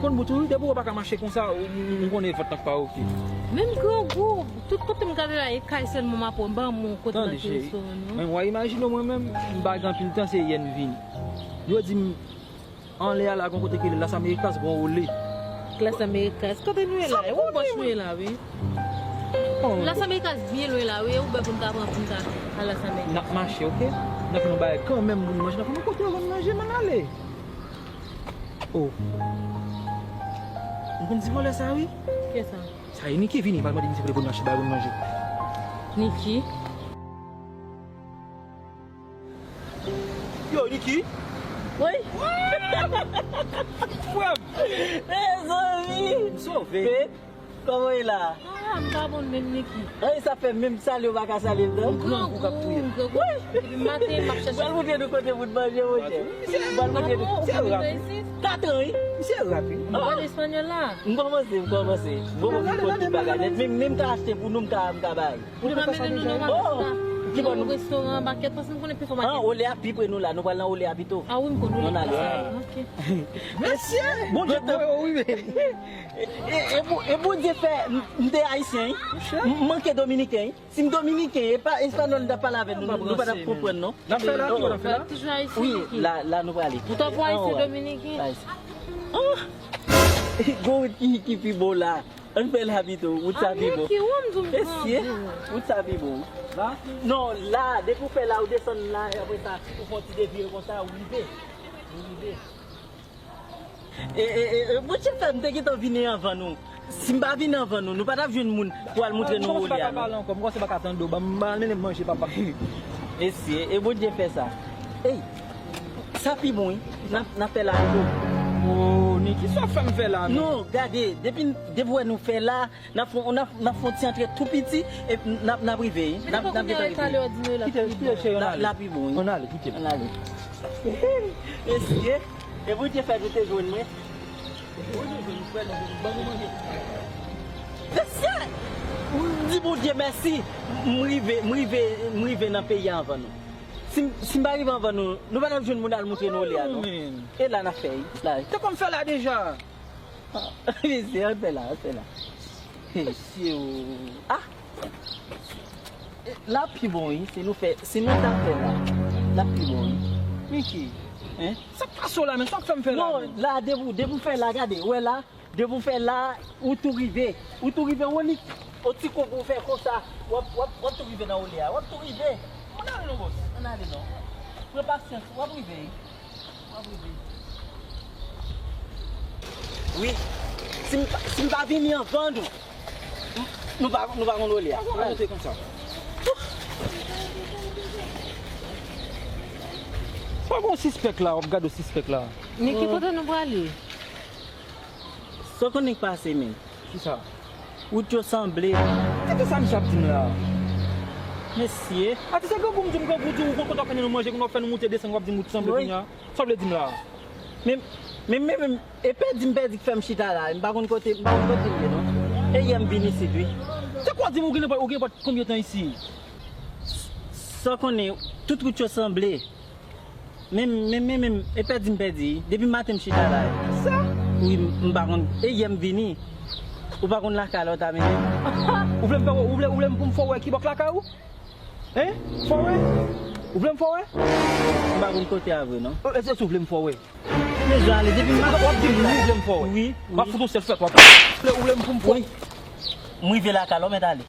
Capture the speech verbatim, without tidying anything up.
Konn bout ou wi, depi w pa ka mache konsa, ou, ou, ou konnen vant lan pa oke. Menm grangou, tout kote m gade la, e kay sèlman m ap wè, m pa wè moun kote nan restoran non. Men w a imajine w mwen menm, m pa gen anpil tan, se yè n vini. Yo di m, anlè a la, gon kote ki rele Las Americas, gon ole. Las Americas, kote nou ye la? E yon bòch nou ye la, wi. Las Americas byen lwen la, wi. E Uber pou n ta pran pou n ta al Las Americas. N ap mache, oke? N ap fè yon bagay kanmenm pou nou manje. N ap fè yon kote yo vann manje, men n ale. Oh. M konn ti vòlè sa, wi. Kiyès sa? Sa e Niki vini, pral mande misye pou l manje, bay pou l manje. Niki? Yo, Niki. Wi. Frè m. Mezanmi. M sove. Kòman w ye la? Ah, m pa bon menm, Niki. Ay, sa fè menm salye w pa ka salye m non. M grangou, m grangou. Epi maten m ap chèche. Pral moutre nou kote pou n manje, monchè. Pral moutre nou. Misye rap wi. Katran wi. Misye rap wi. M pale espanyòl la. M kòmanse, m kòmanse. Bon, bon, bon, ti bagay nèt. Menm, menm ka achte pou nou, m ka, m ka bay. Ou ka mennen nou nan makèt la. Ki bò nou? Restoran, makèt, paske m konnen pi fò makèt. Ah, ole a pi pre nou la, nou pral nan ole a pito. Ah wi, m konn ole a pi pre. Ok. Mesye! Bondye, wi, wi. E, e, e Bondye fè m, m te ayisyen, wi. M manke dominiken, wi. Si m dominiken, e pa espanyòl m t ap pale avè nou, nou pa t ap konprann, non. N ap fè la, ki bò n ap fè la? Toujou ayisyen, wi, la, la nou prale. Ou t ap wè ayisyen dominiken? Ah! Gon wout ki, ki pi bon la. Ann fè la pito, wout sa pi bon. Mesye, wout sa pi bon. Non, la, depi w fè la, ou desann la, e apre sa, ou fè yon ti devire konsa, ou rive. Ou rive. E, e, e, e, Bondye fè m te gentan vini anvan nou. Si m pa vini anvan nou, nou pa t ap jwenn moun pou al moutre nou ole a, non. M kòmanse pa ka tande w, ban m, ban m al mennen m manje, papa. Mesye, e Bondye fè sa. Ey, sa pi bon, wi. N ap, n ap fè la pito. Oh, Niki, sa w fè m fè la, non? Non, gade, depi, depi w wè nou fè la, n ap fè, n ap, n ap fè yon ti antre tou piti, e n ap, n ap rive, wi. N ap, n ap gentan rive. Kite, kite, cheri, ann ale. La, la pi bon, wi. Ann ale, kite. Ann ale. Mesye, e Bondye fè nou te jwenn mwen. Bondye jwenn nou, frè, nou ban nou manje. Mesye! M di Bondye mèsi, m rive, m rive, m rive nan peyi a anvan nou. Si m, si m pa rive anvan nou, nou pa t ap jwenn moun al moutre nou ole a, non. E la n ap fè, wi. La. Te konn fè la deja. Mesye, ann fè la, ann fè la. Mesye, oh. Ah! La pi bon, wi. Si nou fè, si nou ta fè la, la pi bon, wi. Niki. Hein? Sa k pase w la, men? Sa w fè m fè la, non, men? La, depi, depi w fè la, gade, ou wè la, depi w fè la, ou tou rive. Ou tou rive, Wonik. On ti kou pou w fè konsa. W ap, w ap, w ap tou rive nan ole a. W ap tou rive. Ann ale non, bòs. Ann ale non. Pran pasyans, w ap rive. Wi. Si m pa, si m pa vini anvan nou, nou pa, nou pa konn ole a. Pa monte konsa. Pa gon sispèk la, w ap gade w sispèk la. Men ki kote nou prale? Sa w konnen k pase, men? Kisa? Wout yo sanble. Kite sa misye ap di m la. Mesye. Ati, se grangou m di m grangou di ou, ou konn kote w ap mennen nou manje, kounye a w ap fè nou moute desann, w ap di m wout sanble kounye a. Sa w vle di m la? Men, men, men, men, e pèdi m pèdi k fè m chita la, m pa konn kote, m pa konn kote m ye, non. E yè m vin isit, wi. Se kwa w di m ou gen, ou gen nenpòt konbyen tan isi? Sa w konnen, tout wout yo sanble. Men, men, men, men, e pèdi m pèdi. Depi maten m chita la. Sa? Wi, m, m pa konn. E yè m vini. Ou pa konn lakay la ou ta mennen m? Ou vle m fè, ou vle, ou vle m pou m fè w wè ki bò k lakay ou? Hein? Fè w wè? Ou vle m fè w wè? M pa konn kote a vre, non. E, e, e, ou vle m fè w wè? Bezwen ale, depi maten. W ap di m ou vle m fè w wè? Wi, wi. M ap fout yon sèl fèt, w ap. Ou vle, ou vle m pou m fè w wè? M rive lakay la, ou mèt ale.